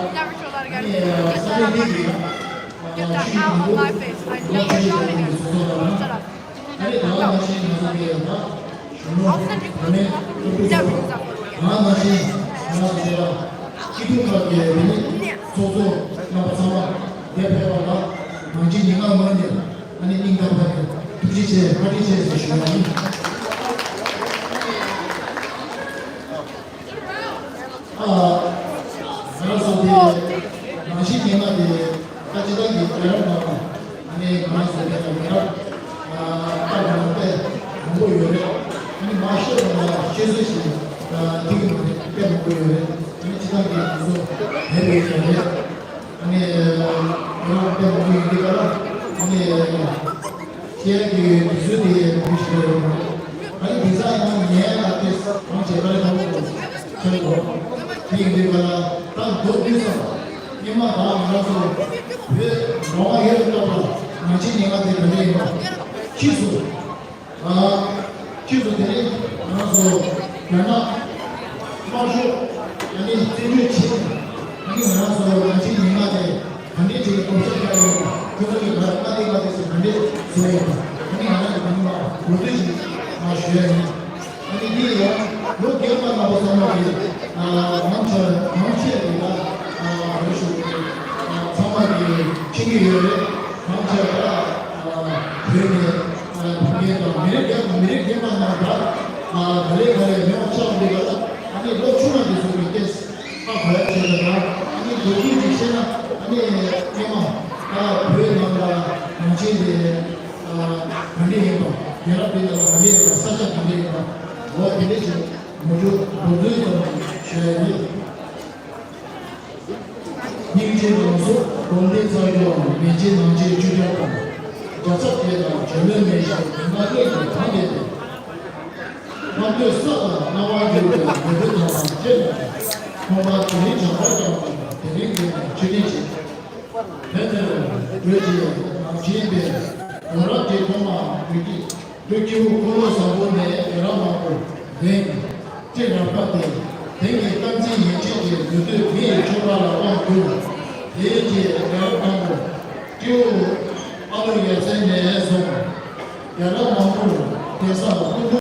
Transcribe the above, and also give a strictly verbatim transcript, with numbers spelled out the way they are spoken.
Never show a lot of gratitude. Just that, just that, ow, on my face. I never show any gratitude. Shut up. Shut up. I'll send you photos. Never use that photo again. ང་ནང་བཞིན་ང་ཚོ་བྱས་པ་སྤྱི་འཐུས་ཁག་གི་མི་ཚོགས་གཙོ་རྣམ་པ་ཚང་མ་འདིར་ཕེབས་པ་ལ་ནང་ཆེན་ཉིན་ལྔ་སྔོན་ནས་ཨ་ནི་སྙིང་ཐག་པ་ནས་ཐུགས་རྗེ་ཆེ་བཀའ་དྲིན་ཆེ་ཟེར་ཞུ་བ་ཡིན། ཨ། ང་རང་ཚོ་དེ་ནང་བཞིན་ཉིན་ལྔ་དེ་ད་ཅི་ལྟར་གྱི་རྒྱལ་རབས་ནང་ལ་ཨ་ནི་ང་རང་ཚོ་དེ་ལ་རྒྱལ་རབས་ཨ་ལྟ་དགོས་ན་དཔེ་མང་པོ་ཡོད་རེད། ཨ་ནི་མ་ཤོད་པ་ལ་ཤོད་ཚོད་ཞིག་ཨ་ཐིག་གི་མ་རེད། དཔེ་མང་པོ་ཡོད་རེད། ཨ་ནི་ཅི་ལྟར་གྱི་ང་ཚོ་དེ་རེད་ཡོད་རེད། ཨ་ནི་ང་རང་དཔེ་མང་པོ་ཡོད་འདི་ག་ལ་ཨ་ནི། ཁྱེད་ཀྱི་དུས་ཚོད་དེ་མི་ཤེས་ཡོད་མ་རེད། ཨ་ནི་དེང་སང་ཡང་ཉལ་ལ་དེ་གང་བྱེད་པ་རེད་དང་པོ་ཁྱེད་ལོ། དེ་ཡིན་དུས་ག་ལ་ད་མདོ་དུས་སང་སྙེ་མ་དང་ང་ཚོ་བོད་རོང་བ་ཡོད་སྟོབས་ལ་ང་ཆེ་ཉེ་ང་དེ་ག་འདྲ་ཡིན་པ་ཁྱི་སུ། ཨ་ཁྱི་སུ་དེ་ནི་ང་ཚོ་རྒྱ་ནག་དམར་ཤོག་ཨ་ནི་རྩིས་སྤྲོད་བྱེད་ཨ་ནི་ང་ཚོ་ང་ཆེ་ཉེ་ང་དེ། ག་འདྲའི་ཅིག་གི་གོམས་གཤིས་ཀྱང་ཡོད་པ། ཁོ་ཚོ་གི་ག་ལྟ་དེ་ག་དེ་ཚོ་ག་འདྲའི་བཟོ་ཡོད་པ། ཨ་ནི་ང་རང་གི་མི་མང་གོ་ཐོས་ཤིག་ང་ཞུ་ཡ་ཡིན། ཨ་ནི་འདི་ཡང་ལོ་རྒན་པ་རྣམ་པ་ཚང་མ་གི་ཨ་མང་ཆེ་མང་ཆེ་གི་ལ་ཨ་རེ་ཞུ་གི་ཨ་ཚང་མ་གི་ཁྱེད་ཀྱི་ཡོད་རེད། མང་ཆེ་ག་ཨ་བོད་ནས་ཨ་བོད་རྒན་དང་མི་རིགས་རྒན་མི་རིགས་རྒན་པ་རྣམས་ལ་ཨ་ག་ལེ་ག་ལེ་མི་མང་ཆགས་འདི་ག་ལ་ཨ་ནི་ལོ་ཆུང་བ་འདི་ཚོ་གི་སྐད། ཨ་ག་ཡ་བྱས་པ་དང་ཨ་ནི་མདོར་བསྡུས་ཅིག་བཤད་ན་ཨ་ནི་སྔོན་མ་ཨ་བོད་ནང་ལ་ནང་ཆེན་དེ་ཨ་ག་འདྲ་ཡིན་པ། རྒྱལ་རབས་དེ་ལ་ག་འདྲ་ཡིན་པ། ས་ཆ་ག་འདྲ་ཡིན་པ། འོ་དེ་འདྲ་ཅིག་མུ་མཐུད་མདོར་བསྡུས་ཙམ་ཞུ་ཡ་ཡིན། སྙིང་རྗེ་རང་སྲོག་སྒོམ་བཟླས་ཚར་རྒྱུའམ་མེ་ལྕེ་ནང་ལྕེ་བཅུད་ཀྱང་དང་། རྒྱལ་ཚབ་དེ་དང་འབྱོན་ལོས་མེད་ཞིང་མི་མངའ་གནས་ཀྱི་གང་དེ་སྟེ། ལྷག་ཏུ་ས་དང་སྣང་བར་གྱུར་པའི་མོས་གུས་དང་བཅས་པ། ཁོང་པ་དེ་རིང་བྱ་བ་ཀྱང་དེ་རིང་དེ་ནས་ཆོས་ལྡན་བྱེད། དེ་ལྟར་བོད་ཀྱི་ནང་ཆེན་པའི་ཡོངས་རབ་ཀྱི་ཐོག་མ་བོད་ཀྱི་བོད་སྐྱེ་བོ་འཁོར་ལོ་བཟང་པོ་ནས་ཡ་རབས་མང་པོ་ལྡན་ཏེ་རབ་དཀའ་སྟེ་དེང་གི་རྟག་འཛིན་ཡིད་ཆེས་ཀྱི་མཛོད་བསྟོད་མི་ཡི་ཆོ་ག་ལ་དབང་བསྒྱུར། དེའི་རྗེས་ཡ་རབས་དང་པོ་སྐྱེ་བོ་ཨ་ལོ་ཡབ་སྲས་ནས་བཟུང་། ཡ་རབས་མང་པོར་གེ་སར་སྐུ་འཁྲུངས་